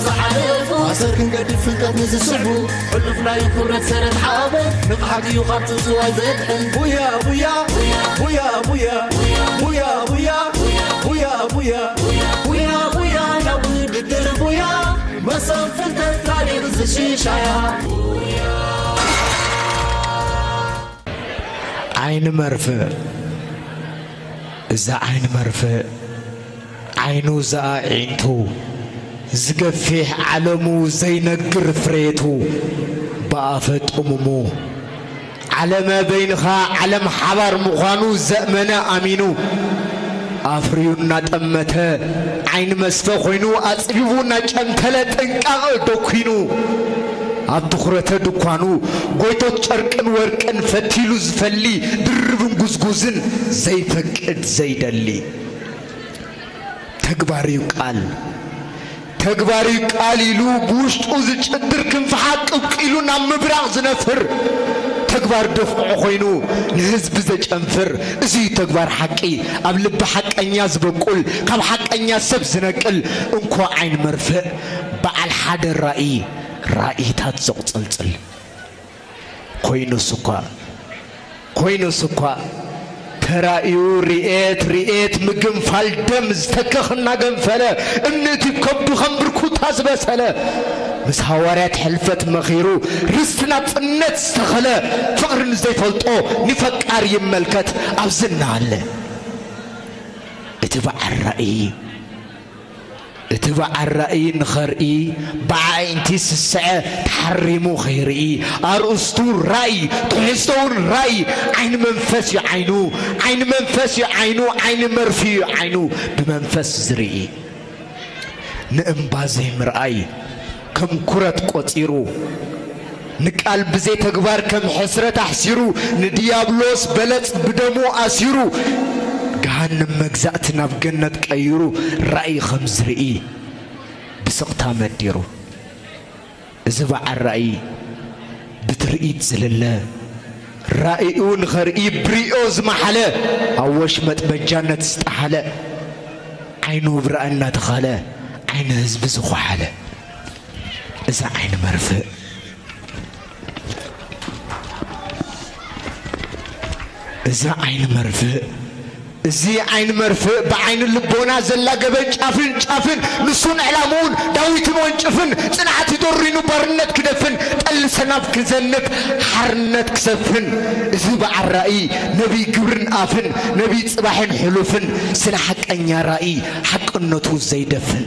ዝሓለፉ ኣሰር ክንገድፍ ፍልጠት ንዝስዕቡ ሕሉፍ ናይ ክብረት ሰረት ሓበን ንቕሓት እዩ ካብ ጽውጽዋይ ዘድሕን። ቡያ ቡያ ቡያ ቡያ ቡያ ቡያ ቡያ ቡያ ቡያ ቡያ ናብ ውድድር ቡያ መሰብ ፍልጠት ታሪኽ ዝሽሻያ። ዓይኒ መርፍእ፣ እዛ ዓይኒ መርፍእ ዓይኑ ዘኣዒንቱ ዝገፊሕ ዓለሙ ዘይነግር ፍሬቱ ብኣፈ ጥሙሙ ዓለመ በይንኻ ዓለም ሓባር ምዃኑ ዘእመነ ኣሚኑ ኣፍርዩ እናጠመተ ዓይኒ መስፈ ኮይኑ ኣጽቢቡ እናጨንተለ ጥንቃቐ ደኩኑ ኣብ ትኹረተ ድኳኑ ጎይቶት ጨርቅን ወርቅን ፈቲሉ ዝፈሊ ድርብን ጉዝጉዝን ዘይፈቅድ ዘይደሊ ተግባር እዩ ቃል ተግባር እዩ ቃል ኢሉ ብውሽጡ ዝጭድር ክንፊ ሓቂ ኣብቂሉ ናብ ምብራቕ ዝነፍር ተግባር ደፍዖ ኮይኑ ንህዝቢ ዘጨንፍር እዚ እዩ ተግባር ሓቂ ኣብ ልቢ ሓቀኛ ዝበቁል ካብ ሓቀኛ ሰብ ዝነቅል እንኮ ዓይን መርፍእ በዓል ሓደ ራእይ ራእይታት ዘቑጸልጽል ኮይኑስ እኳ ኮይኑስ እኳ ተራእዩ ርኤት ርኤት ምግንፋል ደም ዝተከኽ እናገንፈለ እምኒ እቲ ከብዱ ከም ብርኩታ ዝበሰለ ምስ ሃዋርያት ሕልፈት መኺሩ ርስቲ ናጽነት ዝተኸለ ፍቕሪ ንዘይፈልጦ ንፈቃር ይመልከት ኣብዚ እናሃለ እቲ በዓል ራእይ እቲ በዓል ራእይ ንኸርኢ ብኣዒንቲ ስስዐ ተሓሪሙ ኸይርኢ ኣርእስቱ ራእይ ትሕዝቶውን ራእይ ዓይኒ መንፈስ እዩ ዓይኑ ዓይኒ መንፈስ እዩ ዓይኑ ዓይኒ መርፊ እዩ ዓይኑ ብመንፈስ ዝርኢ ንእምባ ዘይምርኣይ ከም ኩረት ቆጺሩ ንቃል ብዘይ ተግባር ከም ሕስረት ኣሕሲሩ ንድያብሎስ በለጽ ብደሙ ኣሲሩ ገሃንም መግዛእቲ ናብ ገነት ቀይሩ ራእይ ከም ዝርኢ ብስቕታ መዲሩ እዚ በዓል ራእይ ብትርኢት ዝልለ ራእይኡ ንኸርኢ ብሪኦ ዝመሓለ ኣብ ወሽመጥ በጃነት ዝጠሓለ ዓይኑ ብራእ እናተኸለ ዓይኒ ህዝቢ ዝኾሓለ እዛ ዓይኒ መርፍእ እዛ ዓይኒ መርፍእ እዚ ዓይኒ መርፍእ ብዓይኒ ልቦና ዘላገበ ጫፍን ጫፍን ንሱን ዕላምኡን ዳዊትን ወንጭፍን ጽንዓት ይደሪኑ ባርነት ክደፍን ጠሊ ሰናፍ ክዘንብ ሓርነት ክሰፍን እዚ በዓል ራእይ ነቢይ ግብርን ኣፍን ነቢይ ጽባሕን ሕሉፍን ስለ ሓቀኛ ራእይ ሓቅነቱ ዘይደፍን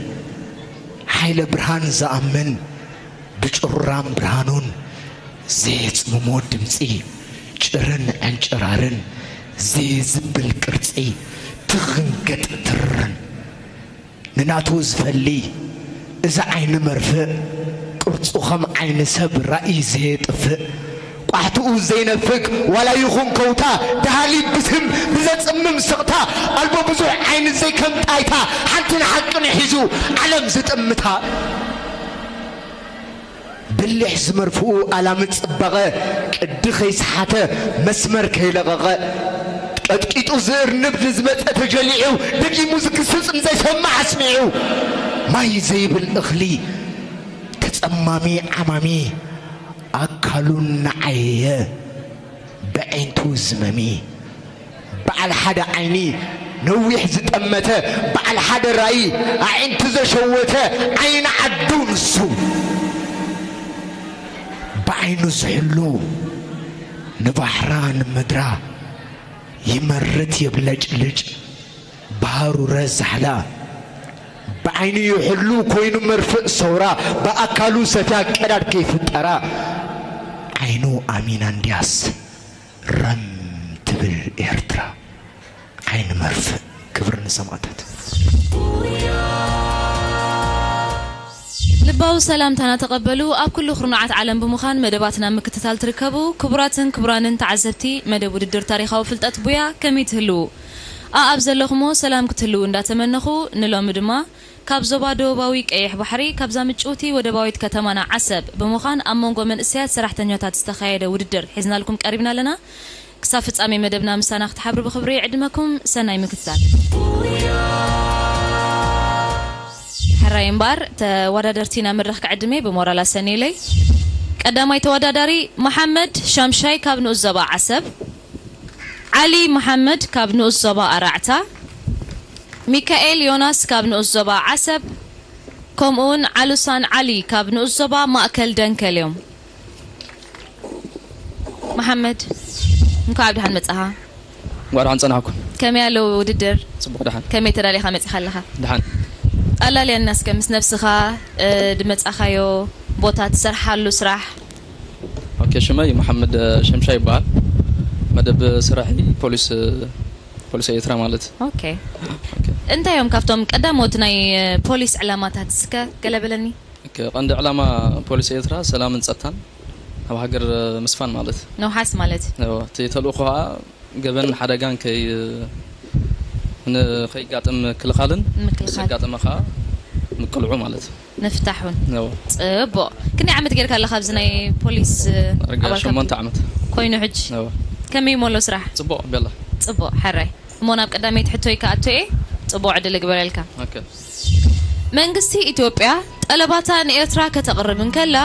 ሓይለ ብርሃን ዝኣምን ብጭሩራም ብርሃኑን ዘየጽምሞ ድምጺ ጭርን ዕንጭራርን ዘየዝብል ቅርጺ ትኽንገጥ ትርን ንናቱ ዝፈሊ እዚ ዓይኒ መርፍእ ቅርጹ ከም ዓይኒ ሰብ ራእይ ዘየጥፍእ ቋሕትኡ ዘይነፍግ ዋላ ይኹን ከውታ ደሃሊ ብስም ብዘጽምም ስቕታ ኣልቦ ብዙሕ ዓይኒ ዘይከምጣይታ ሓንቲ ንሓቂ ንሒዙ ዓለም ዝጥምታ ብሊሕ ዝመርፍኡ ኣላሚ ጽባቐ ቅዲ ከይሰሓተ መስመር ከይለቐቐ ቀጥቂጡ ዝእርንብ ንዝመጸ ተጀሊዑ ደጊሙ ዝግስጽ ንዘይሰምዕ ኣስሚዑ ማይ ዘይብል እኽሊ ተጸማሚ ዓማሚ ኣካሉ እናዓየየ ብዒንቱ ዝመሚ በዓል ሓደ ዓይኒ ነዊሕ ዝጠመተ በዓል ሓደ ራእይ ኣዒንቱ ዘሸወተ ዓይኒ ዓዱ ንሱ ብዓይኑ ዝሕሉ ንባሕራ ንምድራ ይመርት የብለጭልጭ ብሃሩረ ዛሕላ ብዓይኑ ይሕሉ ኮይኑ መርፍእ ሰውራ ብኣካሉ ሰትያ ቀዳድ ከይፍጠራ ዓይኑ ኣሚና እንድያስ ረም ትብል ኤርትራ ዓይኒ መርፍእ ክብሪ ንሰማእታት ልባዊ ሰላምታና ተቐበሉ ኣብ ኩሉ ኩርናዓት ዓለም ብምዃን መደባትና ምክትታል ትርከቡ ክቡራትን ክቡራንን ተዓዘብቲ መደብ ውድድር ታሪኻዊ ፍልጠት ቡያ ከመይ ትህልዉ ኣኣብ ዘለኹሞ ሰላም ክትህልዉ እንዳተመነኹ ንሎሚ ድማ ካብ ዞባ ደቡባዊ ቀይሕ ባሕሪ ካብዛ ምጭውቲ ወደባዊት ከተማና ዓሰብ ብምዃን ኣብ መንጎ መንእሰያት ሰራሕተኛታት ዝተኻየደ ውድድር ሒዝናልኩም ቀሪብና ኣለና ክሳብ ፍጻሜ መደብና ምሳና ክትሓብሩ ብኽብሪ ይዕድመኩም ሰናይ ምክትታል ራይ እምበኣር ተወዳደርቲ ናብ መድረኽ ክዕድመ ብሞራል ኣሰንዩለይ። ቀዳማይ ተወዳዳሪ መሓመድ ሻምሻይ ካብ ንኡስ ዞባ ዓሰብ፣ ዓሊ መሓመድ ካብ ንኡስ ዞባ ኣራዕታ፣ ሚካኤል ዮናስ ካብ ንኡስ ዞባ ዓሰብ፣ ከምኡውን ዓሉሳን ዓሊ ካብ ንኡስ ዞባ ማእከል ደንከል እዮም። መሓመድ፣ እንኳዕ ኣብ ደሓን መጻኻ። እንኳዕ ደሓን ጸናሕኩም። ከመይ ኣሎ ውድድር? ጽቡቕ ደሓን። ከመይ ተዳሊኻ መጺኻ ኣለኻ? ደሓን። ኣላልየና እስከ ምስ ነብስኻ፣ እ፣ ድመጻኻዮ ቦታ፣ ትሰርሓሉ ስራሕ። ኦኬ፣ ሽመይ መሓመድ ሸምሻ ይበሃል። መደብ ስራሒ ፖሊስ፣ ፖሊስ ኤርትራ ማለት። ኦኬ። ኦኬ። እንታይ እዮም ካብቶም ቀዳሞት ናይ ፖሊስ ዕላማታት እስከ ገለ በለኒ? ኦኬ፣ ቀንዲ ዕላማ ፖሊስ ኤርትራ ሰላምን ጸጥታን ኣብ ሃገር ምስፋን ማለት። ምውሓስ ማለት። እዎ፣ እቲ ተልእኾ ኸኣ ገበን ሓደጋን ከይ-፣ ንኸይጋጥም ምክልኻልን ምክልኻል። ዘጋጠመ ኸኣ ምቅልዑ ማለት። ምፍታሑን። እዎ። ጽቡቕ። ክንደይ ዓመት ጌርካ ኣለኻ ኣብዚ ናይ ፖሊስ፣ ዳርጋ ኣባል ካብ ሸሞንተ ዓመት። ኮይኑ ሕጂ? እዎ። ከመይ እሞ ኣሎ ስራሕ? ጽቡቕ፣ ቤላ። ጽቡቕ፣ ሕራይ። እሞ ናብ ቀዳመይቲ ሕቶይ ክኣቱ እየ። ጽቡቕ ዕድል እግበረልካ። ኦኬ። መንግስቲ ኢትዮጵያ ጠለባታ ንኤርትራ ከተቕርብ እንከላ፣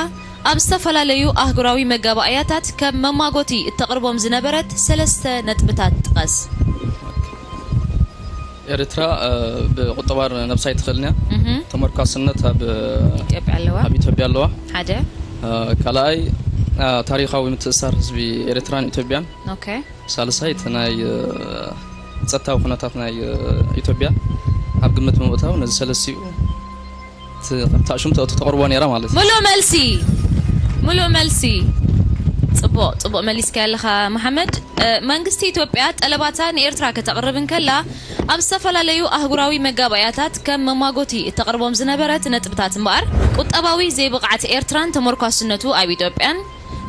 ኣብ ዝተፈላለዩ ኣህጉራዊ መጋባእያታት ከም መማጎቲ እተቕርቦም ዝነበረት ሰለስተ ነጥብታት ጥቀስ። ኤርትራ፣ እ፣ ብቁጠባ ነብሳ ኣይትኽእልን እያ። እህ። ተመርኳስነት ኣብ፣ ኢትዮጵያ ኣለዋ። ኣብ ኢትዮጵያ ኣለዋ። ሓደ። እ፣ ካልኣይ፣ እ፣ ታሪኻዊ ምትእስሳር ህዝቢ ኤርትራን ኢትዮጵያን። ኦኬ። ሳልሳይ፣ እቲ ናይ፣ እ፣ ጸጥታዊ ኩነታት ናይ፣ እ፣ ኢትዮጵያ ኣብ ግምት ብምእታው ነዚ ሰለስቲኡ እቲ፣ ከምቲ ኣሽሙ ተእቱ ተቕርቦ ነይራ ማለት እዩ። ምሉእ መልሲ፣ ምሉእ መልሲ። ጽቡቕ፣ ጽቡቕ መሊስካ ኣለኻ መሓመድ። እ፣ መንግስቲ ኢትዮጵያ ጠለባታ ንኤርትራ ከተቕርብ እንከላ፣ ኣብ ዝተፈላለዩ ኣህጉራዊ መጋባእያታት ከም መማጎቲ እተቕርቦም ዝነበረት ነጥብታት እምበኣር፣ ቁጠባዊ ዘይብቕዓት ኤርትራን ተመርኳስነቱ ኣብ ኢትዮጵያን፣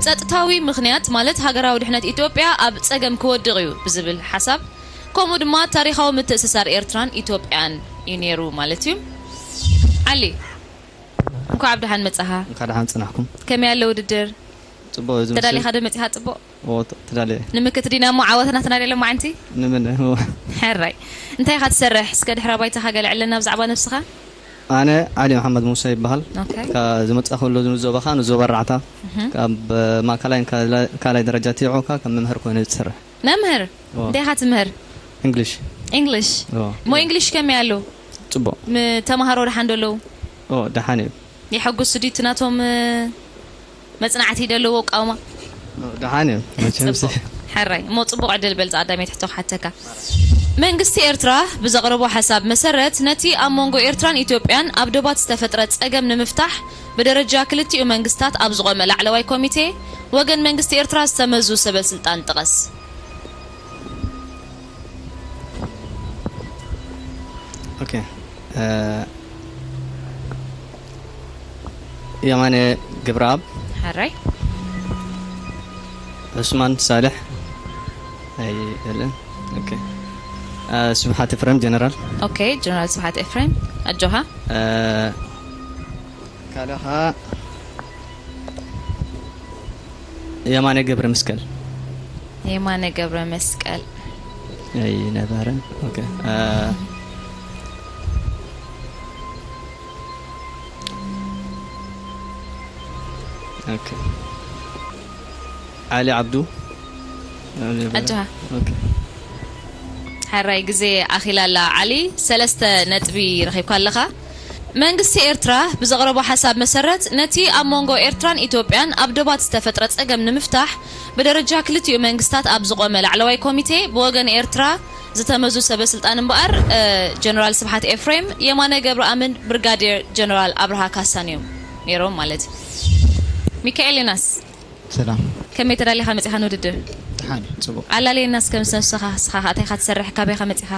ጸጥታዊ ምኽንያት ማለት ሃገራዊ ድሕነት ኢትዮጵያ ኣብ ጸገም ክወድቕ እዩ ብዝብል ሓሳብ፣ ከምኡ ድማ ታሪኻዊ ምትእስሳር ኤርትራን ኢትዮጵያን እዩ ነይሩ ማለት እዩ። ዓሊ፣ እንኳዕ ኣብ ደሓን መጻኻ። እንኳዕ ደሓን ጽናሕኩም። ከመይ ኣሎ ውድድር? ጽቡቕ እዩ ዝመስል። ተዳሊኻ ዶ መጺኻ ጽቡቕ? እዎ፣ ተ-፣ ተዳልየ። ንምክት ዲና እሞ ዓወት ናትና ዶ ሎማዓንቲ? ንምን? እዎ። ሕራይ። እንታይ ኢኻ ትሰርሕ? እስከ ድሕረ ባይታኻ ገለ ዕለና ብዛዕባ ነብስኻ። ኣነ ዓሊ መሓመድ ሙሳ ይበሃል። ኦኬ። ካብ ዝመጻእኩሉ ንዞባኻ፣ ንዞባ ኣርባዕተ፣ እህ። ካብ ማእከላይን ካልኣይ፣ ካልኣይ ደረጃ ቲዖካ ከም መምህር ኮይነ ዝሰርሕ። መምህር? እዎ። እንታይ ኢኻ ትምህር? እንግሊሽ። እንግሊሽ? እዎ። እሞ እንግሊሽ ከመይ ኣሎ? ጽቡቕ። ም-፣ ተማሃሮ ደሓን ዶ ኣለዉ? እዎ፣ ደሓን እዩ። የሐጉስ ድዩ እቲ ናቶም፣ እ፣ መጽናዕቲ ዶ ኣለዎ ኣቃውማ? እዎ፣ ደሓን እዩ። መቸምሲ። ጽቡቕ። ሕራይ። እሞ ጽቡቕ ዕድል በል ዝቐዳመይ ትሕቶ ክሓተካ። መንግስቲ ኤርትራ ብዘቕረቦ ሓሳብ መሰረት ነቲ ኣብ መንጎ ኤርትራን ኢትዮጵያን ኣብ ዶባት ዝተፈጥረ ጸገም ንምፍታሕ ብደረጃ ክልቲኡ መንግስታት ኣብ ዝቖመ ላዕለዋይ ኮሚቴ ወገን መንግስቲ ኤርትራ ዝተመዙ ሰበ ስልጣን ጥቀስ። ኦኬ። እ፣ የማነ ገብረኣብ። ሕራይ። ዑስማን ሳልሕ። ኣይደለን። ኦኬ። እ፣ ስብሓት ኤፍሬም ጀነራል። ኦኬ፣ ጀነራል ስብሓት ኤፍሬም። ኣጆኻ። እ፣ ካልኻ የማነ ገብረ መስቀል። የማነ ገብረ መስቀል። ኣይነበረን። ኦኬ። እ፣ ኦኬ። ዓሊ ዓብዱ። ኣጆኻ። ኦኬ። ሕራይ ግዜ ኣኺላ ኣላ ዓሊ፣ ሰለስተ ነጥቢ ረኺብካ ኣለኻ። መንግስቲ ኤርትራ ብዘቕረቦ ሓሳብ መሰረት፣ ነቲ ኣብ መንጎ ኤርትራን ኢትዮጵያን ኣብ ዶባት ዝተፈጥረ ጸገም ንምፍታሕ ብደረጃ ክልቲኡ መንግስታት ኣብ ዝቖመ ላዕለዋይ ኮሚቴ ብወገን ኤርትራ ዝተመዙ ሰበ ስልጣን እምበኣር፣ እ፣ ጀነራል ስብሓት ኤፍሬም፣ የማነ ገብረኣምን ብርጋዴር ጀነራል ኣብርሃ ካሳን እዮም ነይሮም ማለት እዩ። ሚካኤል ዮናስ። ሰላም። ከመይ ተዳሊኻ መጺኻ ንውድድር? ደሓን እዩ፣ ጽቡቕ። ኣላለየና እስከ ምስ ነብስኻ፣ ንስኻ ኸኣ እንታይ ኢኻ ትሰርሕ፣ ካበይ ኢኻ መጺኻ?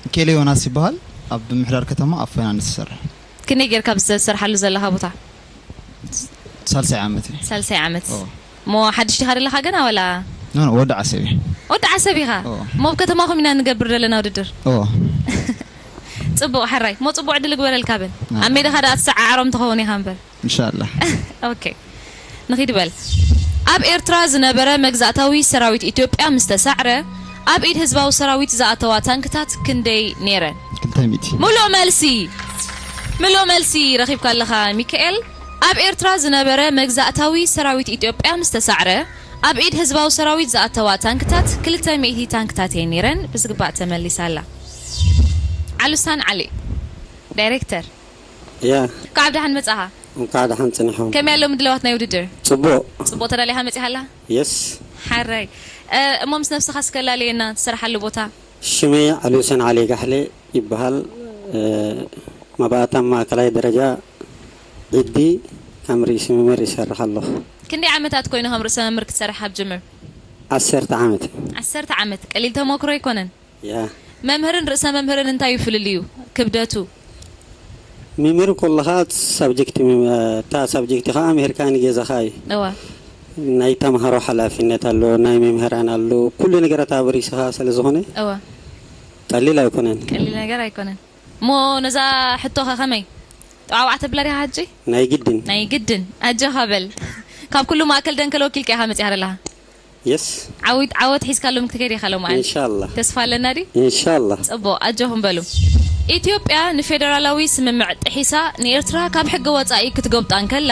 ሚካኤል ዮናስ ይበሃል። ኣብ ምምሕዳር ከተማ ኣፎይና ንሰርሕ። ክንደይ ጌርካ ኣብዚ ትሰርሓሉ ዘለኻ ቦታ? ሳልሳይ ዓመት እዩ። ሳልሳይ ዓመት። ኦ። እሞ ሓድሽ ዲኻ ዘለኻ ገና ዋላ? ኖ፣ ኖ፣ ወዲ ዓሰብ እየ። ወዲ ዓሰብ ኢኻ? ኦ። እሞ ኣብ ከተማኹም ኢና ንገብር ዘለና ውድድር። ኦ። ጽቡቕ፣ ሕራይ። እሞ ጽቡቕ ዕድል እግበረልካ በል። ና። ኣብ ሜዳኻ ደኣ ትሰዓዓሮም ትኸውን ኢኻ እምበር። ኢንሻላህ። ኦኬ። ንኺድ በል። ኣብ ኤርትራ ዝነበረ መግዛእታዊ ሰራዊት ኢትዮጵያ ምስ ተሳዕረ፣ ኣብ ኢድ ህዝባዊ ሰራዊት ዝኣተዋ ታንክታት ክንደይ ነይረን? ክልተ ሚእቲ። ምሉእ መልሲ። ምሉእ መልሲ ረኺብካ ኣለኻ ሚካኤል። ኣብ ኤርትራ ዝነበረ መግዛእታዊ ሰራዊት ኢትዮጵያ ምስ ተሳዕረ፣ ኣብ ኢድ ህዝባዊ ሰራዊት ዝኣተዋ ታንክታት ክልተ ሚእቲ ታንክታት እየን ነይረን። ብዝግባእ ተመሊሳ ኣላ። ዓሉሳን ዓሊ፣ ዳይሬክተር። ያ እንኳዕ ብደሓን መጻኻ። እንኳዕ ደሓን ጽኒሖም። ከመይ ኣሎ ምድላዋት ናይ ውድድር? ጽቡቕ። ጽቡቕ ተዳሊኻ መጺኻ ኣላ? የስ ሓራይ። እ፣ እሞ ምስ ነብስኻ እስከ ኣላለየና፣ ትሰርሓሉ ቦታ? ሽመይ ዓሊ ሁሴን ዓሊ ጋሕሌ ይበሃል። እ፣ መባእታ ማእከላይ ደረጃ ዒዲ ከም ርእሲ መምህር ይሰርሕ ኣለኹ። ክንደይ ዓመታት ኮይኑ ከም ርእሰ መምህር ክትሰርሕ ካብ ጅምር? ዓሰርተ ዓመት። ዓሰርተ ዓመት ቀሊል ተመክሮ ኣይኮነን። ያ መምህርን ርእሰ መምህርን እንታይ እዩ ፍልልዩ? ክብደቱ? መምህር ከለኻ ሳብጀክት መ-፣ እታ ሳብጀክት ኸዓ መምህርካ ንገዛኻ እዩ። እዋ ናይ ተምሃሮ ሓላፊነት ኣሎ፣ ናይ መምህራን ኣሎ፣ ኩሉ ነገራት ኣብ ርእስኻ ስለ ዝኾነ እዋ ቀሊል ኣይኮነን። ቀሊል ነገር ኣይኮነን። እሞ ነዛ ሕቶኸ ከመይ ጠዋዕዋዕ ተብላ ዲኻ ሕጂ? ናይ ግድን። ናይ ግድን ኣጆኻ በል። ካብ ኩሉ ማእከል ደንከል ወኪልካ ኢኻ መጺኻ ዘለኻ። የስ ዓዊት ዓወት ሒዝካሎም ክትከይድ ኢኻ ሎም ዓል። ኢንሻላህ። ተስፋ ኣለና ድዩ? ኢንሻላህ። ጽቡቕ ኣጆኹም በሉ። ኢትዮጵያ ንፌደራላዊ ስምምዕ ጥሒሳ ንኤርትራ ካብ ሕጊ ወጻኢ ክትጎብጣ እንከላ፣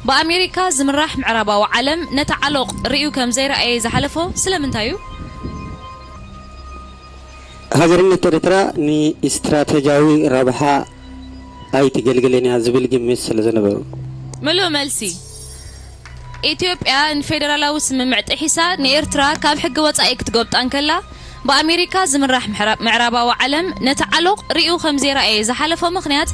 ብኣሜሪካ ዝምራሕ ምዕራባዊ ዓለም ነቲ ዓሎቕ ርእዩ ከም ዘይረኣየ ዝሓለፎ ስለምንታይ እዩ? ሃገርነት ኤርትራ ንስትራተጂያዊ ረብሓ ኣይትገልግልን እያ ዝብል ግምት ስለ ዝነበሩ። ምሉእ መልሲ። ኢትዮጵያ ንፌደራላዊ ስምምዕ ጥሒሳ ንኤርትራ ካብ ሕጊ ወጻኢ ክትጎብጣ እንከላ፣ ብኣሜሪካ ዝምራሕ ምሕራ-፣ ምዕራባዊ ዓለም ነቲ ዓሎቕ ርእዩ ከም ዘይረኣየ ዝሓለፎ ምኽንያት፣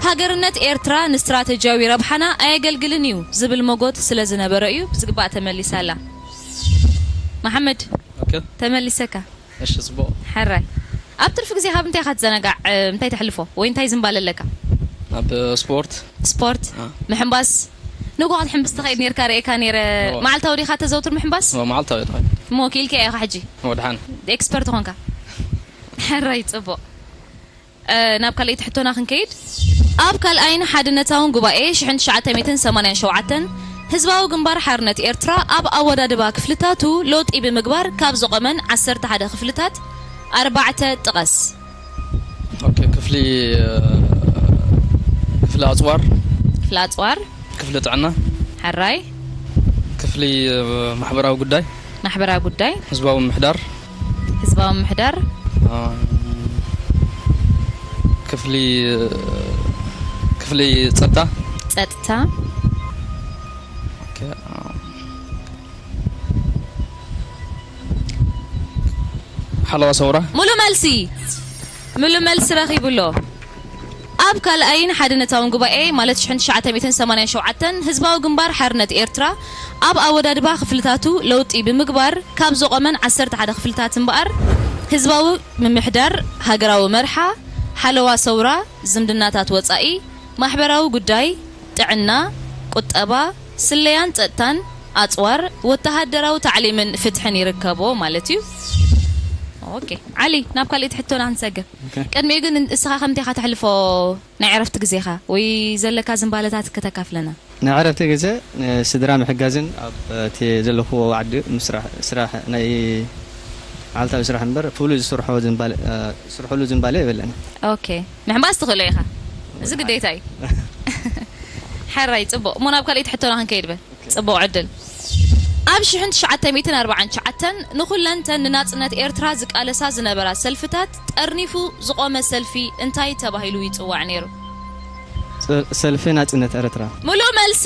ሃገርነት ኤርትራ ንስትራተጂያዊ ረብሓና ኣየገልግልን እዩ ዝብል መጎት ስለ ዝነበረ እዩ። ብዝግባእ ተመሊሳ ኣላ። መሓመድ፣ ኦኬ። ተመሊሰካ። እሺ፣ ጽቡቕ። ሕራይ። ኣብ ትርፊ ግዜ ካብ እንታይ ኢኻ ትዘናጋዕ? እ፣ እንታይ ተሕልፎ? ወይ እንታይ ዝንባለ ኣለካ? ኣብ ስፖርት። ስፖርት? አ። ምሕንባስ? ንጎ ክትሕንብስ ትኸይድ ኔርካ፣ ርእየካ ኔረ። እወ። መዓልታዊ ዲኻ ተዘውትር ምሕንባስ? እወ፣ መዓልታዊ ጥራይ። እሞ ክኢልካ ኢኻ ሕጂ? እወ፣ ድሓን። ኤክስፐርት ኾንካ። ሕራይ፣ ጽቡቕ። እ፣ ናብ ካልኣይቲ ሕቶና ክንከይድ። ኣብ ካልኣይን ሓድነታውን ጉባኤ ሽሕን ትሽዓተ ሚእትን ሰማንያን ሸውዓተን ህዝባዊ ግንባር ሓርነት ኤርትራ ኣብ ኣወዳድባ ክፍልታቱ ለውጢ ብምግባር ካብ ዝቖመን ዓሰርተ ሓደ ክፍልታት ኣርባዕተ ጥቐስ። ኦኬ፣ ክፍሊ፣ እ፣ ክፍሊ ኣጽዋር፣ ክፍሊ ኣጽዋር። ክፍሊ ጥዕና፣ ሕራይ። ክፍሊ፣ እ፣ ማሕበራዊ ጉዳይ፣ ማሕበራዊ ጉዳይ። ህዝባዊ ምሕዳር፣ ህዝባዊ ምሕዳር። እ፣ ክፍሊ፣ እ፣ ክፍሊ ጸጥታ። ጸጥታ። ኦኬ፣ እ፣ ሓለዋ ሰውራ። ሙሉ መልሲ፣ ሙሉ መልሲ ረኺቡ ኣሎ። ኣብ ካልኣይን ሓድነታውን ጉባኤ ማለት ሽሕን ትሽዓተ ሚእትን ሰማንያን ሸውዓተን ህዝባዊ ግንባር ሓርነት ኤርትራ ኣብ ኣወዳድባ ክፍልታቱ ለውጢ ብምግባር ካብ ዝቖመን ዓሰርተ ሓደ ክፍልታት እምበኣር ህዝባዊ ምምሕዳር፣ ሃገራዊ መርሓ፣ ሓለዋ ሰውራ፣ ዝምድናታት ወጻኢ፣ ማሕበራዊ ጉዳይ፣ ጥዕና፣ ቁጠባ፣ ስለያን ጸጥታን፣ ኣጽዋር፣ ወተሃደራዊ ታዕሊምን ፍትሕን ይርከቦ ማለት እዩ። ኦኬ ዓሊ፣ ናብ ካልኣይቲ ሕቶና ክንሰግር። ቅድሚኡ ግን እስኻ ከምቲ ኢኻ ተሕልፎ ናይ ዕረፍቲ ግዜኻ ወይ ዘለካ ዝንባለታት ከተካፍለና? ናይ ዕረፍቲ ግዜ ንስድራ ምሕጋዝን ኣብ እቲ ዘለኽዎ ዓዲ ምስራሕ፣ ስራሕ ናይ መዓልታዊ ስራሕ እምበር ፍሉይ ዝስርሖ ዝንባለ፣ ዝስርሐሉ ዝንባለ የብለኒ። ኦኬ፣ ምሕንባስ ትኽእሎ ኢኻ፣ እዚ ግዴታ እዩ። ሕራይ፣ ጽቡቕ። እሞ ናብ ካልኣይቲ ሕቶና ክንከይድ በል። ጽቡቕ ዕድል። ኣብ ሽሕን ትሽዓተ ሚእትን ኣርባዓን ትሽዓተን ንኹለንተን ንናጽነት ኤርትራ ዝቃለሳ ዝነበራ ሰልፍታት ጠርኒፉ ዝቖመ ሰልፊ እንታይ ተባሂሉ ይጽዋዕ ነይሩ? ሰ-፣ ሰልፊ ናጽነት ኤርትራ። ሙሉእ መልሲ።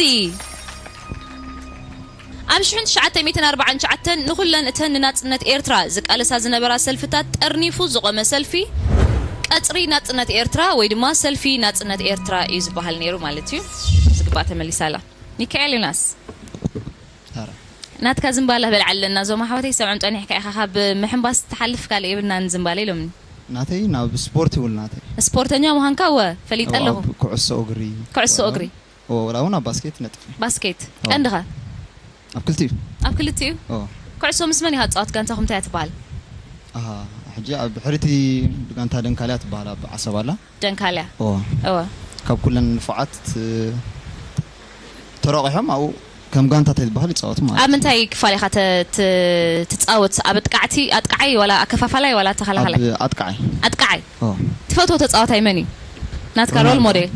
ኣብ ሽሕን ትሽዓተ ሚእትን ኣርባዓን ትሽዓተን ንኹለን እተን ንናጽነት ኤርትራ ዝቃለሳ ዝነበራ ሰልፍታት ጠርኒፉ ዝቖመ ሰልፊ ቀጽሪ ናጽነት ኤርትራ ወይ ድማ ሰልፊ ናጽነት ኤርትራ እዩ ዝበሃል ነይሩ ማለት እዩ። ዝግባእ ተመሊሳ ኣላ። ሚካኤል ዮናስ፣ ኣረ። ናትካ ዝንባለ በልዓለና። እዞም ኣሕዋተይ ሰምዖም ጸኒሕካ ኢኻ፣ ካብ ምሕንባስ ትሓልፍ ካልእ የብልናን ዝንባለ ኢሎምኒ። ናተይ ናብ ስፖርት ይውል ናተይ። ስፖርተኛ ምዃንካ እወ ፈሊጠ ኣለኹ። ኣብ ኩዕሶ እግሪ። ኩዕሶ እግሪ። እወ፣ ወላ እውን ኣብ ባስኬት ነጥፍ። ባስኬት። እወ። ቀንድኻ? ኣብ ክልቲኡ። ኣብ ክልቲኡ? እወ። ኩዕሶ ምስ መን ኢኻ ትጻወት? ጋንታኹም እንታይ እያ ትበሃል? ኣሃ፣ ሕጂ ኣብ ድሕሪቲ ጋንታ ደንካልያ ትበሃል ኣብ ዓሰብ ኣላ። ደንካልያ። እወ። እወ። ካብ ኩለን ንፉዓት ት-፣ ተረቂሖም ኣብኡ ከም ጋንታ ተዝበሃል ይጻወቱ ማለት ኣብ እዩ። ምንታይ ክፋል ኢኻ ተ-፣ ት-፣ ትጻወት? ኣብ ኣጥቃዕቲ፣ ኣጥቃዓይ ዋላ ኣከፋፋላይ ዋላ ተኸላኻላይ? ኣብ ኣጥቃዓይ። ኣጥቃዓይ። እወ። ትፈትዎ ተጻዋታይ መን እዩ? ናትካ ሮል ሮናልዶ። ሞዴል?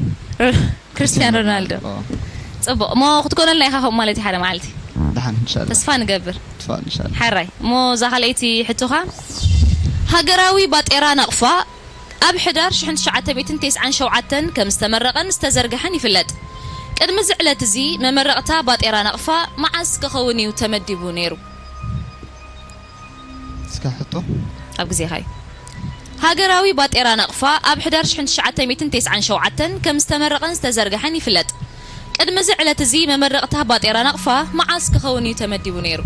ክርስቲያን ሮናልዶ። ጽቡቕ። እሞ ክትኮነልና ኢኻ ከምኡ ማለት እዩ ሓደ መዓልቲ። ደሓን፣ እንሻላ። ተስፋ ንገብር። ተስፋ፣ እንሻላ። ሓራይ። እሞ እዛ ካልኣይቲ ሕቶኻ፣ ሃገራዊ ባጤራ ናቕፋ ኣብ ሕዳር ሽሕን ትሽዓተ ሚእትን ተስዓን ሸውዓተን ከም ዝተመረቐን ዝተዘርግሐን ይፍለጥ። ቅድሚ እዚ ዕለት እዚ መመረቕታ ባጤራ ናቕፋ መዓስ ክኸውን እዩ ተመዲቡ ነይሩ? እስካ ሕቶ። ኣብ ግዜኻ እዩ። ሃገራዊ ባጤራ ናቕፋ ኣብ ሕዳር ሽሕን ትሽዓተ ሚእትን ተስዓን ሸውዓተን ከም ዝተመረቐን ዝተዘርግሐን ይፍለጥ። ቅድሚ እዚ ዕለት እዚ መመረቕታ ባጤራ ናቕፋ መዓስ ክኸውን እዩ ተመዲቡ ነይሩ?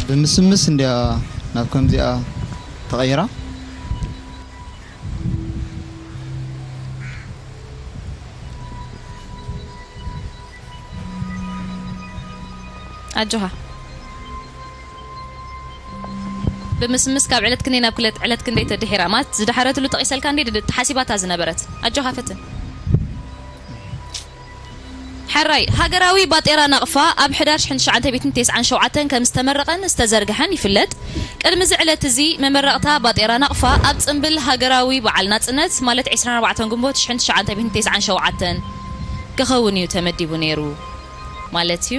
ብምስምስ እንድያ ናብ ከምዚኣ ተቐይራ። ኣጆኻ። ብምስምስ ካብ ዕለት ክንደይ ናብ ክለት ዕለት ክንደይ ተድሒራ? ማለት ዝደሓረትሉ ጠቒሰልካ እንዴ ድ-፣ ተሓሲባታ ዝነበረት? ኣጆኻ ፈትን። ሕራይ፣ ሃገራዊ ባጤራ ናቕፋ ኣብ ሕዳር ሽሕን ትሽዓተ ሚእትን ተስዓን ሸውዓተን ከም ዝተመረቐን ዝተዘርግሐን ይፍለጥ። ቅድሚ እዚ ዕለት እዚ መመረቕታ ባጤራ ናቕፋ ኣብ ጽምብል ሃገራዊ በዓል ናጽነት ማለት ዕስራን ኣርባዕተን ግንቦት ሽሕን ትሽዓተ ሚእትን ተስዓን ሸውዓተን ክኸውን እዩ ተመዲቡ ነይሩ ማለት እዩ።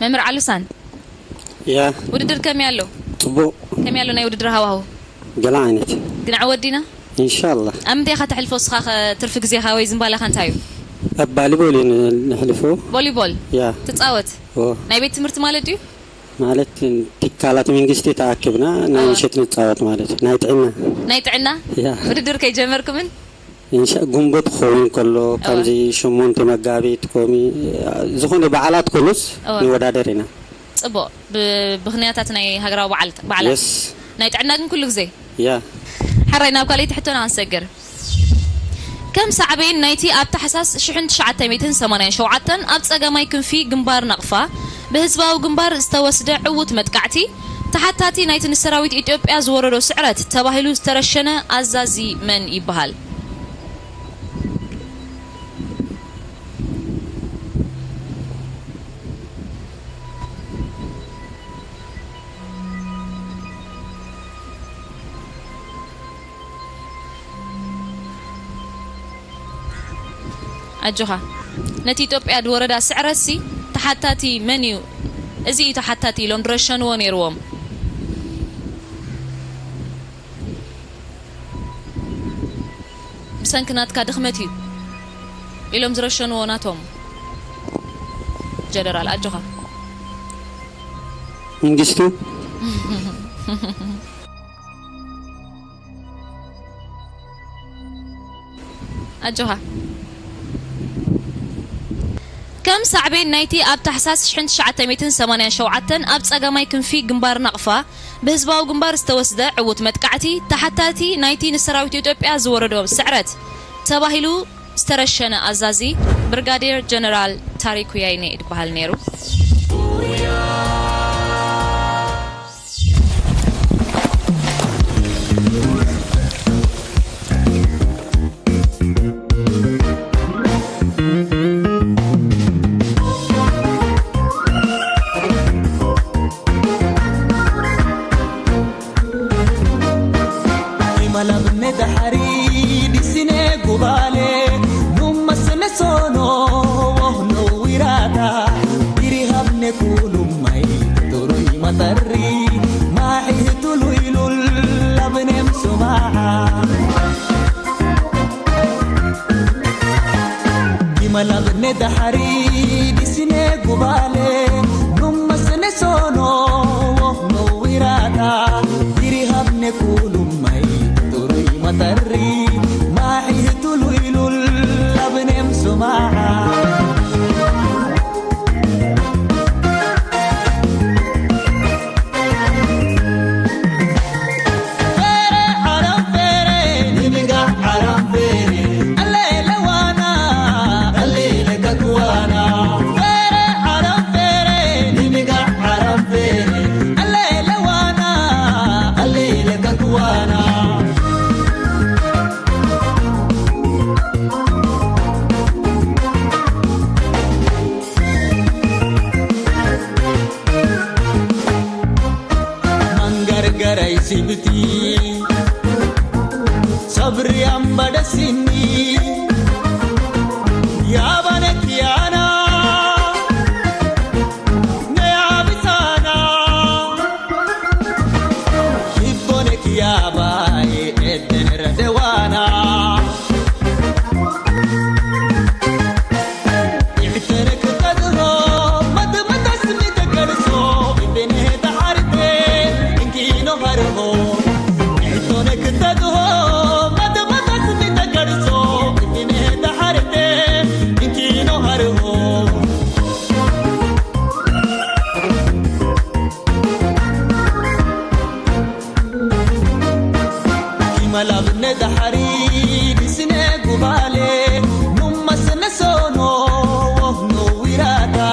መምህር ዓሉሳን፣ ያ። ውድድር ከመይ ኣሎ? ጽቡቕ። ከመይ ኣሎ ናይ ውድድር ሃዋሁ? ገለ ዓይነት። ግን ዓወት ዲና? ኢንሻላህ። ኣብ ምንታይ ኢኻ ተሕልፎ እስኻ ኸ ትርፊ ግዜኻ ወይ ዝምባለኻ እንታይ እዩ? ኣብ ቫሊቦል እዩ ን-፣ ነሕልፎ። ቮሊቦል? ያ። ትጻወት? ኦ። ናይ ቤት ትምህርቲ ማለት ድዩ? ማለት ትካላት መንግስቲ ተኣኪብና ናይ እወ። ምሸት ንጻወት ማለት እዩ። ናይ ጥዕና። ናይ ጥዕና? ያ። ውድድር ከይጀመርኩምን? ኢንሻ-፣ ጉንበት ክኸውን ከሎ፣ እወ። ከምዚ ሸሞንተ መጋቢት ኮሚ-፣ ዝኾነ በዓላት ኮኑስ እወ። ንወዳደር ኢና። ጽቡቕ። ብ-፣ ብኽንያታት ናይ ሃገራዊ በዓል-፣ በዓላት። የስ። ናይ ጥዕና ግን ኩሉ ግዜ? ያ። ሕራይ ናብ ካልኣይቲ ሕቶና ክንሰግር። ከም ሳዕቤን ናይቲ ኣብ ታሕሳስ ሽሕን ትሽዓተ ሚእትን ሰማንያን ሸውዓተን ኣብ ጸጋማይ ክንፊ ግንባር ናቕፋ ብህዝባዊ ግንባር ዝተወስደ ዕዉት መጥቃዕቲ ተሓታቲ ናይቲ ንሰራዊት ኢትዮጵያ ዝወረዶ ስዕረት ተባሂሉ ዝተረሸነ ኣዛዚ መን ይበሃል? ኣጆኻ። ነቲ ኢትዮጵያ ዝወረዳ ስዕረትሲ ተሓታቲ መን እዩ? እዚ እዩ ተሓታቲ ኢሎም ዝረሸንዎ ነይርዎም። ብሰንኪ ናትካ ድኽመት እዩ ኢሎም ዝረሸንዎ ናቶም ጀነራል። ኣጆኻ። መንግስቱ። ኣጆኻ። ከም ሳዕቤን ናይቲ ኣብ ታሕሳስ ሽሕን ትሽዓተ ሚእትን ሰማንያን ሸውዓተን ኣብ ጸጋማይ ክንፊ ግንባር ናቕፋ ብህዝባዊ ግንባር ዝተወስደ ዕዉት መጥቃዕቲ፣ ተሓታቲ ናይቲ ንሰራዊት ኢትዮጵያ ዝወረዶ ስዕረት ተባሂሉ ዝተረሸነ ኣዛዚ ብርጋዴር ጀነራል ታሪኩ ያይኔ ይበሃል ነይሩ። Imalabne dahari disine gubale, nummasne sono wohno wirata, dirihabne kulumai turui matarri, mahi tului lul labnem sumaa. Imalabne dahari disine gubale, nummasne sono wohno wirata, dirihabne kulumai turui matarri, mahi tului lul labnem sumaa. ብርያም ባደሲኒ ያባነ ኪያና ነያብሳና ሽቦነ ኪያባይ ኤደን ረደዋና Kimala bne dahari disine gubale numma sene sono wohno wirada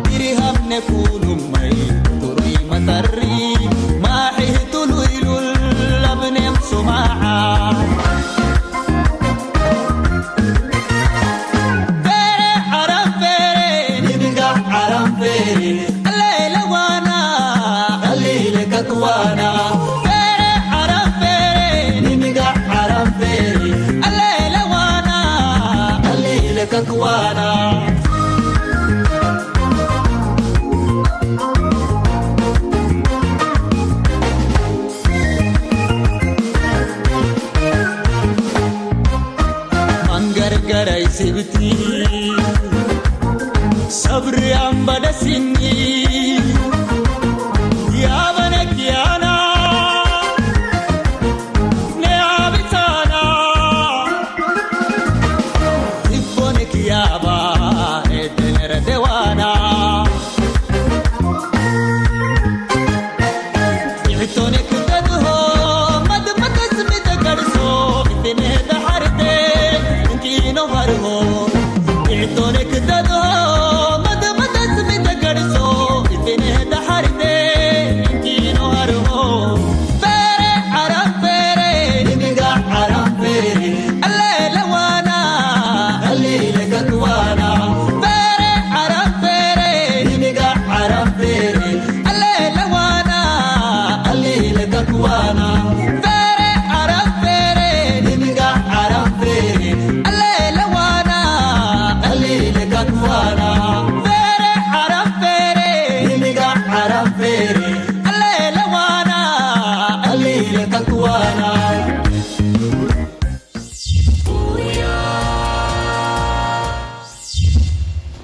diri hamne kulumai turi matari mahi tulu ilul labnem sumaa Fere aram fere nibiga aram fere alele wana alile kakwana fere aram fere nibiga aram fere alele wana alile kakwana Mangargarai sibiti sabri ambadasini yabana kiyana ne abitana ibone kiyaba etenere dewana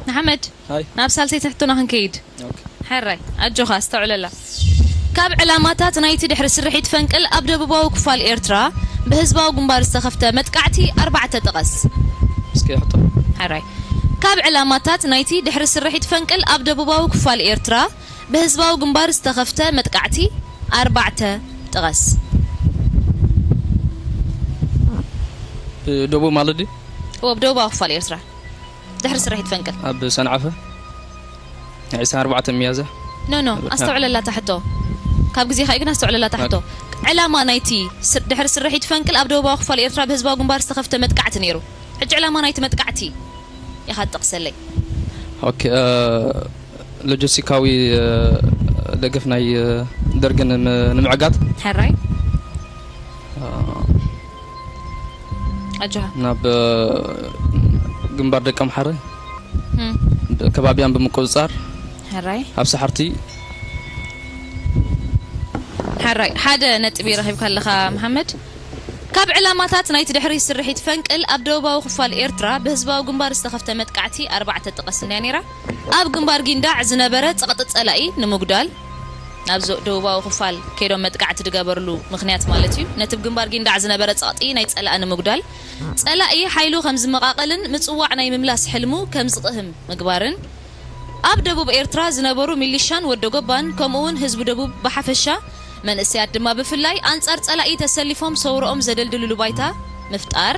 ንሓመድ፣ ሃይ። ናብ ሳልሰይቲ ሕቶና ክንከይድ። ኦኬ። ሕራይ፣ ኣጆኻ፣ ኣስተውዕለላ። ካብ ዕላማታት ናይቲ ድሕሪ ስርሒት ፈንቅል ኣብ ደቡባዊ ክፋል ኤርትራ ብህዝባዊ ግንባር ዝተኸፍተ መጥቃዕቲ ኣርባዕተ ጥቀስ። እስኪ ሕቶ። ሕራይ። ካብ ዕላማታት ናይቲ ድሕሪ ስርሒት ፈንቅል ኣብ ደቡባዊ ክፋል ኤርትራ ብህዝባዊ ግንባር ዝተኸፍተ መጥቃዕቲ ኣርባዕተ ጥቀስ። ብደቡብ ማለት ድዩ? እዎ፣ ብደቡባዊ ክፋል ኤርትራ ድሕሪ ስርሒት ፈንቅል። ኣብ ሰንዓፈ ናይ ዕስራን ኣርባዕተን ሚያዝያ። ኖ፣ ኖ፣ ኣብ ኣስተውዕለላ እታ ሕቶ። ካብ ግዜኻ እዩ ግን ኣስተውዕለላ እታ ሕቶ። ዕላማ ናይቲ ስር-፣ ድሕሪ ስርሒት ፈንቅል ኣብ ደቡባዊ ክፋል ኤርትራ ብህዝባዊ ግንባር ዝተኸፍተ መጥቃዕቲ ነይሩ። ሕጂ ዕላማ ናይቲ መጥቃዕቲ ኢኻ ትጠቕሰለይ። ኦኬ፣ እ፣ ሎጂስቲካዊ፣ እ፣ ደገፍ ናይ፣ እ፣ ደርጊ ንም-፣ ንምዕጋት። ሕራይ። እ፣ ኣጆኻ። ናብ፣ እ፣ ግንባር ደቀምሓረ እም። ብ-፣ ከባቢያን ብምቁጽጻር ሕራይ። ኣብ ሰሓርቲ ሕራይ። ሓደ ነጥቢ ረኺብካ ኣለኻ መሓመድ። ካብ ዕላማታት ናይቲ ድሕሪ ስርሒት ፈንቅል ኣብ ደቡባዊ ክፋል ኤርትራ ብህዝባዊ ግንባር ዝተኸፍተ መጥቃዕቲ ኣርባዕተ ጥቀስ እንድያ ነይራ። ኣብ ግንባር ጊንዳዕ ዝነበረ ጸቕጢ ጸላኢ ንምጉዳል፣ ናብ ዞ-፣ ደቡባዊ ክፋል ከይዶም መጥቃዕቲ ዝገበርሉ ምኽንያት ማለት እዩ። ነቲ ብ ግንባር ጊንዳዕ ዝነበረ ጸቕጢ ናይ ጸላኢ ንምጉዳል፣ ጸላኢ ሓይሉ ከም ዝመቓቐልን ምጽዋዕ ናይ ምምላስ ሕልሙ ከም ዝቕህም ምግባርን፣ ኣብ ደቡብ ኤርትራ ዝነበሩ ሚሊሻን ወደ ጎባን፣ ከምኡ እውን ህዝቢ ደቡብ ብሓፈሻ፣ መንእሰያት ድማ ብፍላይ፣ ኣንጻር ጸላኢ ተሰሊፎም ሰውረኦም ዘደልድልሉ ባይታ ምፍጣር፣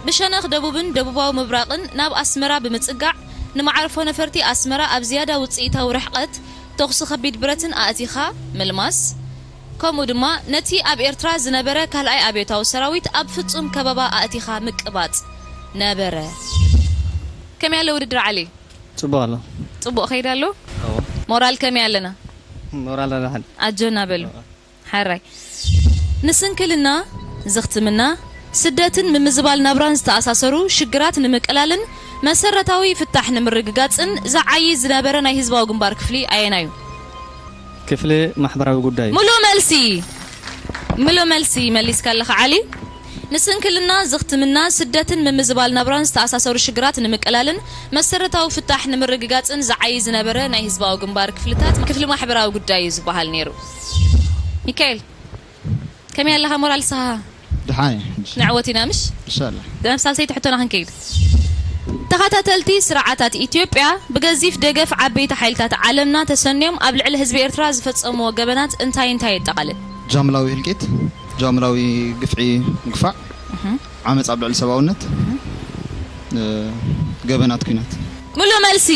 ብሸነኽ ደቡብን ደቡባዊ ምብራቕን ናብ ኣስመራ ብምጽጋዕ፣ ንመዓርፎ ነፈርቲ ኣስመራ ኣብ ዝያዳ ውጽኢታዊ ርሕቀት ተኹሲ ከቢድ ብረትን ኣእቲኻ ምልማስ፣ ከምኡ ድማ ነቲ ኣብ ኤርትራ ዝነበረ ካልኣይ ኣብዮታዊ ሰራዊት ኣብ ፍጹም ከበባ ኣእቲኻ ምቅባጽ ነበረ። ከመይ ኣሎ ውድድር ዓሊ? ጽቡቕ ኣሎ። ጽቡቕ ከይድ ኣሎ? እዎ። ሞራል ከመይ ኣለና? ሞራል ኣሎ ሓደ። ኣጆና በሉ። እዎ። ሓራይ። ንስንክልና ዝኽትምና፣ ስደትን ምምዝባል ናብራን ዝተኣሳሰሩ ሽግራት ንምቅላልን መሰረታዊ ፍታሕ ንምርግጋጽን ዝዓዪ ዝነበረ ናይ ህዝባዊ ግንባር ክፍሊ ኣየናዩ? ክፍሊ ማሕበራዊ ጉዳይ። ምሉእ መልሲ፣ ምሉእ መልሲ መሊስካ ኣለኻ ዓሊ። ንስንክልና፣ ዝኽትምና፣ ስደትን ምምዝባል ናብራን ዝተኣሳሰሩ ሽግራት ንምቅላልን መሰረታዊ ፍታሕ ንምርግጋጽን ዝዓዪ ዝነበረ ናይ ህዝባዊ ግንባር ክፍልታት ክፍሊ ማሕበራዊ ጉዳይ እዩ ዝበሃል ነይሩ። ሚካኤል፣ ከመይ ኣለኻ? ሞራል ሰሃ? ድሓን ንዕወት ኢና ምሽ? ኢንሻላ። ናብ ሳልሰይቲ ሕቶና ክንከይድ። ተኸታተልቲ ስርዓታት ኢትዮጵያ ብገዚፍ ደገፍ ዓበይቲ ሓይልታት ዓለምና ተሰንዮም ኣብ ልዕሊ ህዝቢ ኤርትራ ዝፈጸምዎ ገበናት እንታይ እንታይ የጠቓልል? ጃምላዊ ህልቂት፣ ጃምላዊ ግፍዒ፣ ግፋዕ፣ ዓመፅ ኣብ ልዕሊ ሰብኣውነት፣ እ፣ ገበናት ኲናት። ምሉእ መልሲ፣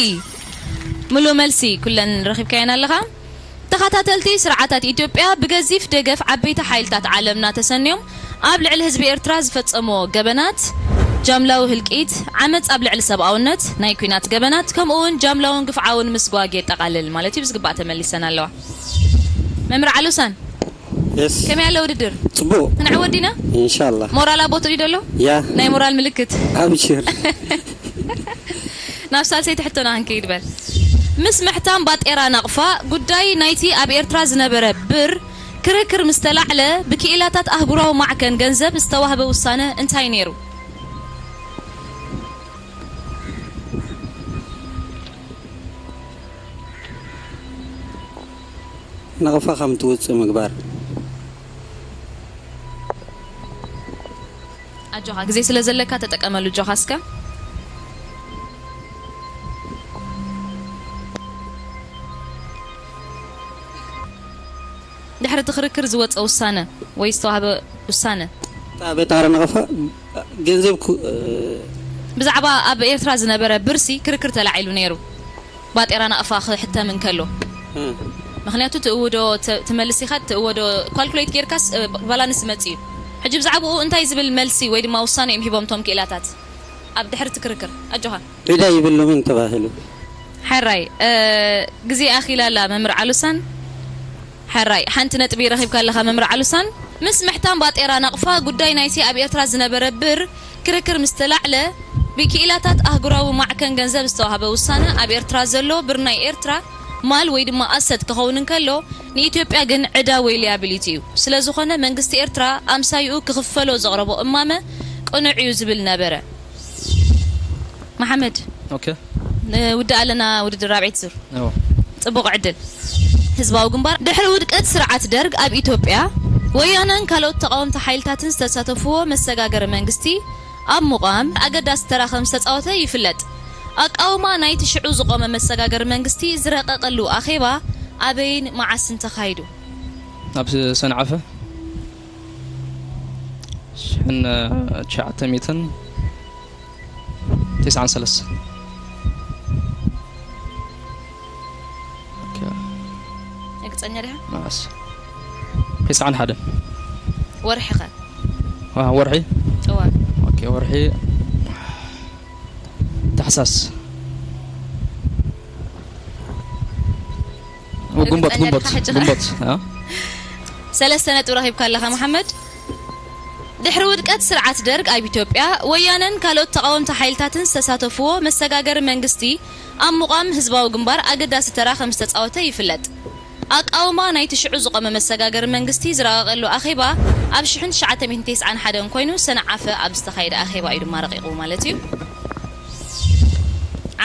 ምሉእ መልሲ ኩለን ረኺብካየን ኣለኻ። ተኸታተልቲ ስርዓታት ኢትዮጵያ ብገዚፍ ደገፍ ዓበይቲ ሓይልታት ዓለምና ተሰንዮም ኣብ ልዕሊ ህዝቢ ኤርትራ ዝፈጸምዎ ገበናት፣ ጃምላዊ ህልቂት፣ ዓመጽ ኣብ ልዕሊ ሰብኣውነት፣ ናይ ኲናት ገበናት፣ ከምኡ እውን ጃምላውን ግፍዓውን ምስጓግ የጠቓልል ማለት እዩ። ብዝግባእ ተመሊሰን ኣለዋ። መምህር ዓሉሳን፣ የስ ከመይ ኣሎ ውድድር? ጽቡቅ ክንዕወት ዲና? ኢንሻላ ሞራል ኣብ ቦትኡ ዶ ኣሎ? ያ ናይ ሞራል ምልክት። ኣብሽር ናብ ሳልሰይቲ ሕቶና ክንከይድ በል። ምስ ምሕታም ባጤራ ናቕፋ ጉዳይ ናይቲ ኣብ ኤርትራ ዝነበረ ብር ክርክር ምስ ተላዕለ ብክኢላታት ኣህጉራዊ ማዕከን ገንዘብ ዝተዋህበ ውሳነ እንታይ ነይሩ? ናቕፋ ከም ትውፅእ ምግባር ኣጆኻ ግዜ ስለ ዘለካ ተጠቀመሉ ኣጆኻ እስከ። ድሕሪ እቲ ክርክር ዝወፀ ውሳነ ወይ ዝተዋህበ ውሳነ በጣረ ናቕፋ ገንዘብ ኩ- ብዛዕባ ኣብ ኤርትራ ዝነበረ ብርሲ ክርክር ተላዒሉ ነይሩ። ባጤራ ናቕፋ ክሕተም እንከሎ ምክንያቱ ትእውዶ ተ- ትመልስ ኢኻ ትእወዶ ካልኩሌት ጌርካስ እ፣ ባላንስ መጽእ እዩ። ሕጂ ብዛዕባኡ እንታይ ዝብል መልሲ ወይ ድማ ውሳነ እዮም ሂቦም ቶም ክኢላታት ኣብ ድሕርቲ ክርክር ኣጆኻ። ዕዳ ይብሉምን ተባሂሉ ሕራይ እ፣ ግዜ ኣኺላ ኣላ መምህር ዓሉሳን። ሕራይ ሓንቲ ነጥቢ ረኺብካ ኣለኻ መምህር ዓሉሳን። ምስ ምሕታም ባጤራ ናቕፋ ጉዳይ ናይቲ ኣብ ኤርትራ ዝነበረ ብር ክርክር ምስ ተላዕለ ብክኢላታት ኣህጉራዊ ማዕከን ገንዘብ ዝተዋህበ ውሳነ ኣብ ኤርትራ ዘሎ ብር ናይ ኤርትራ ማል ወይ ድማ ኣሰት ክኸውን እንከሎ ንኢትዮጵያ ግን ዕዳ ወይ ሊያቢሊቲ እዩ። ስለ ዝኾነ መንግስቲ ኤርትራ ኣምሳይኡ ክኽፈሎ ዘቕረቦ እማመ ቅኑዕ እዩ ዝብል ነበረ። መሓመድ ኦኬ ንውድእ ኣለና ውድድር ራብዒት ዙር። እዎ ጽቡቕ ዕድል። ህዝባዊ ግንባር ድሕሪ ውድቀት ስርዓት ደርግ ኣብ ኢትዮጵያ ወያነን ካልኦት ተቃወምቲ ሓይልታትን ዝተሳተፍዎ መሰጋገሪ መንግስቲ ኣብ ምቋም ኣገዳሲ ተራ ከም ዝተጻወተ ይፍለጥ። ኣቃውማ ናይቲ ሽዑ ዝቆመ መሰጋገሪ መንግስቲ ዝረቀቀሉ ኣኼባ ኣበይን መዓስን ተኻይዱ? ኣብ ሰንዓፈ ሽሕን ትሽዓተ ሚእትን ተስዓን ሰለስተን እርግጸኛ ዲኻ? መዓስ ተስዓን ሓደን ወርሒ ኸ? ዋ- ወርሒ እዋ ኦኬ ወርሒ ታሕሳስ ግንቦት እርግጠኛ ግንቦት ዲኻ ሕጂ? ግንቦት አ? ሰለስተ ነጥቢ ረኺብካ ኣለኻ መሓመድ። ድሕሪ ውድቀት ስርዓት ደርግ ኣብ ኢትዮጵያ ወያነን ካልኦት ተቃወምቲ ሓይልታትን ዝተሳተፍዎ መሰጋገሪ መንግስቲ ኣብ ምቋም ህዝባዊ ግንባር ኣገዳሲ ተራ ከም ዝተጻወተ ይፍለጥ። ኣቃውማ ናይቲ ሽዑ ዝቆመ መሰጋገሪ መንግስቲ ዝረቐቀሉ ኣኼባ ኣብ ሽሕን ትሽዓተ ሚእትን ተስዓን ሓደን ኮይኑ ሰንዓፈ ኣብ ዝተኻየደ ኣኼባ እዩ ድማ ረቂቑ ማለት እዩ።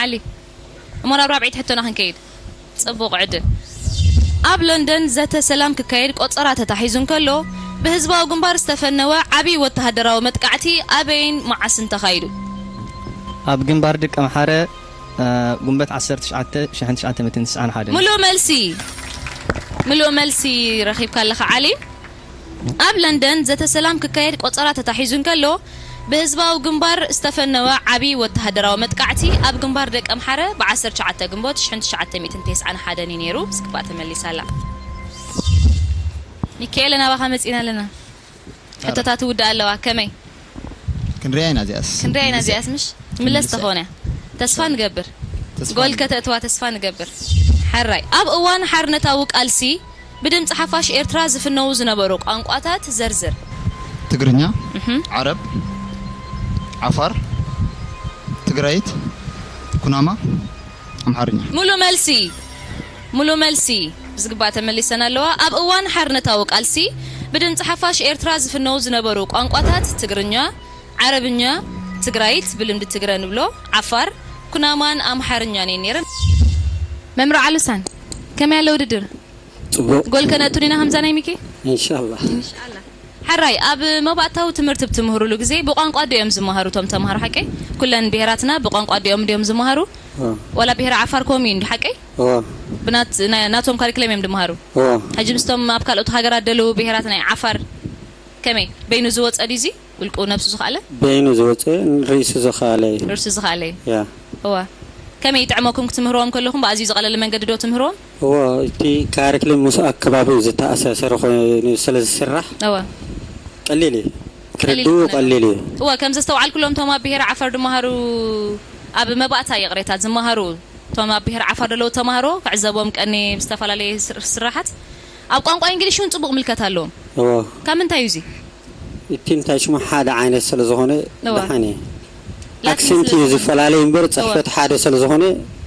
ዓሊ እሞ ናብ ራብዒት ሕቶና ክንከይድ። ጽቡቕ ዕድል። ኣብ ለንደን ዘተ ሰላም ክካየድ ቆጸራ ተታሒዙ እንከሎ ብህዝባዊ ግንባር ዝተፈነወ ዓብዪ ወተሃደራዊ መጥቃዕቲ ኣበይን መዓስን ተኻይዱ? ኣብ ግንባር ደቀምሓረ እ፣ ጉንበት ዓሰርተ ትሽዓተ ሽሕን ትሽዓተ ሚእትን ተስዓን ሓደን ምሉእ መልሲ ምሉእ መልሲ ረኺብካ ኣለኻ ዓሊ። ኣብ ለንደን ዘተ ሰላም ክካየድ ቆጸራ ተታሒዙ እንከሎ ብህዝባዊ ግንባር ዝተፈነወ ዓብዪ ወተሃደራዊ መጥቃዕቲ ኣብ ግንባር ደቀምሓረ ብ ዓሰርተ ትሽዓተ ግንቦት ሽሕን ትሽዓተ ሚእትን ተስዓን ሓደን እዩ ነይሩ። ዝግባእ ተመሊሳ ኣላ። ሚካኤል ናባኻ መጺና ኣለና። ሕቶታት ይውዳእ ኣለዋ ከመይ? ክንሪኣ ኢና እዚኣስ ክንሪኣ ኢና እዚኣስ ምሽ ምለስ ተኾነ ተስፋ ንገብር ተስፋ ጎል ንገብር። ከተእትዋ ተስፋ ንገብር። ሕራይ ኣብ እዋን ሓርነታዊ ቃልሲ ብድምፂ ሓፋሽ ኤርትራ ዝፍነዉ ዝነበሩ ቋንቋታት ዘርዝር። ትግርኛ፣ እህ። ዓረብ፣ ዓፋር፣ ትግራይት፣ ኩናማ፣ ኣምሓርኛ። ሙሉ መልሲ፣ ሙሉ መልሲ ብዝግባእ ተመሊሰን ኣለዋ። ኣብ እዋን ሓርነታዊ ቃልሲ ብድምፂ ሓፋሽ ኤርትራ ዝፍነው ዝነበሩ ቋንቋታት ትግርኛ፣ ዓረብኛ፣ ትግራይት፣ ብልምዲ ትግረ ንብሎ፣ ዓፋር፣ ኩናማን ኣምሓርኛን እየን ነይረን። መምሮ ዓሉሳን፣ ከመይ ኣሎ ውድድር? ጽቡቕ። ጎል ከነእቱ ዲና ከምዛ ናይ ሚኪ? ኢንሻላህ። ሓራይ፣ ኣብ መባእታዊ ትምህርቲ ብትምህሩሉ ግዜ ብቋንቋ ድዮም ዝመሃሩ እቶም ተምሃሮ ሓቀይ? ኩለን ብሄራትና ብቋንቋ ድዮም ድዮም ዝመሃሩ? ዋ። ዋላ ብሄረ ዓፋር ከምኡ እዩ እንዲ ሓቀይ? ዋ። ብናት-፣ ናይ-፣ ናቶም ካሪክለም እዮም ድመሃሩ? ዋ። ሕጂ ምስቶም ኣብ ካልኦት ሃገራት ደለዉ ብሄራት ናይ ዓፋር ከመይ? በይኑ ዝወጸ ድዩ እዚ? ውልቁ ነብሱ ዝኸኣለ? በይኑ ዝወጸ፣ ርእሱ ዝኸኣለ እዩ። ርእሱ ዝኸኣለ እዩ። ያ። እዋ። ከመይ ይጥዕመኩም ክትምህርዎም ከለኹም? ብኣዝዩ ዝቐለለ መንገዲ ዶ ትምህርዎም? እዎ፣ እቲ ካሪክለም ምስ ኣከባቢኡ ዝተኣሳሰረ ኮይኑ ስለ ዝስራሕ እወ። ቀሊል እዩ። ቀሊል ክርድኡ ዝኮነ። ቀሊል እዩ። እወ፣ ከም ዘስተውዓልኩሎም እቶም ኣብ ብሄር ዓፋር ድመሃሩ፣ ኣብ መባእታ ይቕሬታ ዝመሃሩ፣ እቶም ኣብ ብሄር ዓፋር ዘለዉ ተማሃሮ ክዕዘቦም ቀኒ ብዝተፈላለየ ስር-፣ ስራሓት ኣብ ቋንቋ እንግሊሽ እውን ጽቡቕ ምልከት ኣለዎም። እዎ። ካብ ምንታይ እዩ እዚ? እቲ እንታይ ሽሙ ሓደ ዓይነት ስለ ዝኾነ እወ። ደሓን እዩ። ላቲን ኣክሰንት ስለ እዩ ዝኾነ። ዝፈላለይ እምበር እወ። ጽሕፈት ሓደ ስለ ዝኾነ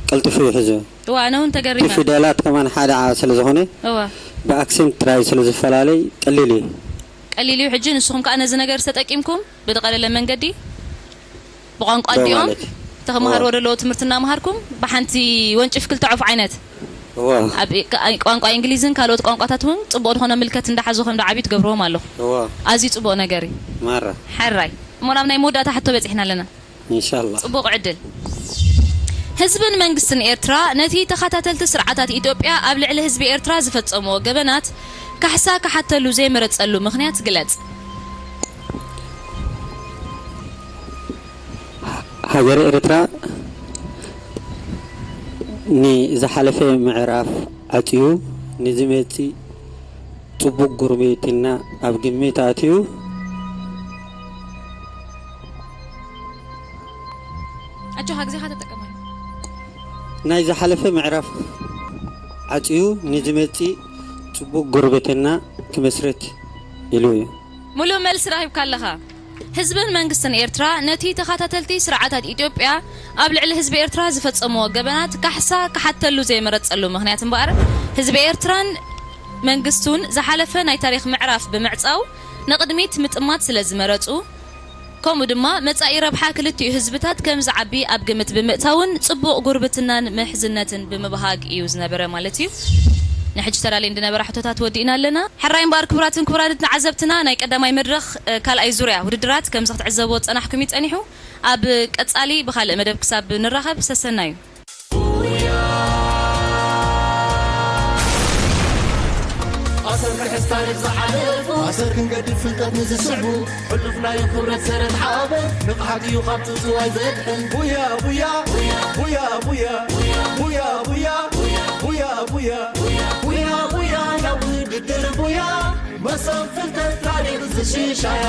ቀልጢፉ ይሕዞ። እወ፣ ኣነ እውን ተገሪመ። እቲ ፊደላት ከማን ሓደ ዓ-፣ ስለ ዝኾነ እወ። ብኣክሰንት ጥራይ ስለ ዝፈላለይ ቀሊል እዩ። ቀሊል እዩ። ሕጂ ንስኹም ከኣ ነዚ ነገር ተጠቂምኩም ብዝቐለለ መንገዲ ብቋንቋ ዶ ኣዲኦም ማለት? ተመሃርዎ እወ። ዘለዉ ትምህርቲ እናመሃርኩም ብሓንቲ ወንጭፍ ክልተ ዑፍ ዓይነት እወ። ኣብ ቋ-፣ ቋንቋ እንግሊዝን ካልኦት ቋንቋታት እውን ጽቡቕ ዝኾነ ምልከት እንዳሓዙ ከም ደዓብዩ ትገብርዎም ኣለኹ። እወ። ኣዝዩ ጽቡቕ ነገር እዩ። ማራ። ሕራይ። እሞ ናብ ናይ መወዳእታ ሕቶ በጺሕና ኣለና። ኢንሻላህ። ጽቡቕ ዕድል። ህዝብን መንግስትን ኤርትራ ነቲ ተኸታተልቲ ስርዓታት ኢትዮጵያ ኣብ ልዕሊ ህዝቢ ኤርትራ ዝፈጸምዎ ገበናት ካሕሳ ክሓተሉ ዘይመረጸሉ ምኽንያት ግለጽ። ሃገረ ኤርትራ ንዝሓለፈ ምዕራፍ ዓጽዩ ንዝመጽእ ጽቡቕ ጉርብትና ኣብ ግምት ኣትዩ። ኣጆኻ፣ ግዜኻ ተጠቀመሉ። ናይ ዝሓለፈ ምዕራፍ ዓጽዩ ንዝመጽእ ጽቡቕ ጉርብትና ክመስርት ኢሉ እዩ። ሙሉእ መልሲ ረኺብካ ኣለኻ። ህዝብን መንግስትን ኤርትራ ነቲ ተኸታተልቲ ስርዓታት ኢትዮጵያ ኣብ ልዕሊ ህዝቢ ኤርትራ ዝፈጸምዎ ገበናት ካሕሳ ክሓተሉ ዘይመረጸሉ ምኽንያት እምበኣር፣ ህዝቢ ኤርትራን መንግስቱን ዝሓለፈ ናይ ታሪኽ ምዕራፍ ብምዕጻው ንቕድሚት ምጥማት ስለ ዝመረጹ፣ ከምኡ ድማ መጻኢ ረብሓ ክልቲኡ ህዝብታት ከም ዝዓቢ ኣብ ግምት ብምእታውን ጽቡቕ ጉርብትናን ምሕዝነትን ብምብሃግ እዩ ዝነበረ ማለት እዩ። ንሕጂ ተዳልየን ዝነበራ ሕቶታት ወዲእና ኣለና። ሕራይ እምበኣር ክቡራትን ክቡራትን ተዓዘብትና፣ ናይ ቀዳማይ መድረኽ፣ እ፣ ካልኣይ ዙርያ ውድድራት ከምዚ ክትዕዘብዎ ዝጸናሕኩም እዩ ጸኒሑ። ኣብ ቀጻሊ ብኻልእ መደብ ክሳብ ንራኸብ ሰሰናዩ። ኣሰር ክሕዝ ታሪኽ ዝሓለፉ፣ ኣሰር ክንገድፍ ፍልጠት ንዝስዕቡ፣ ሕሉፍ ናይ ክብረት ሰረት ሓበን፣ ንቕሓት እዩ ካብ ጽውጽዋይ ዘድሕን። ቡያ፣ ቡያ፣ ቡያ፣ ቡያ፣ ቡያ፣ ቡያ፣ ቡያ፣ ቡያ፣ ቡያ፣ ቡያ፣ ናብ ውድድር ቡያ፣ መሰብ ፍልጠት ታሪኽ ዝሽሻያ።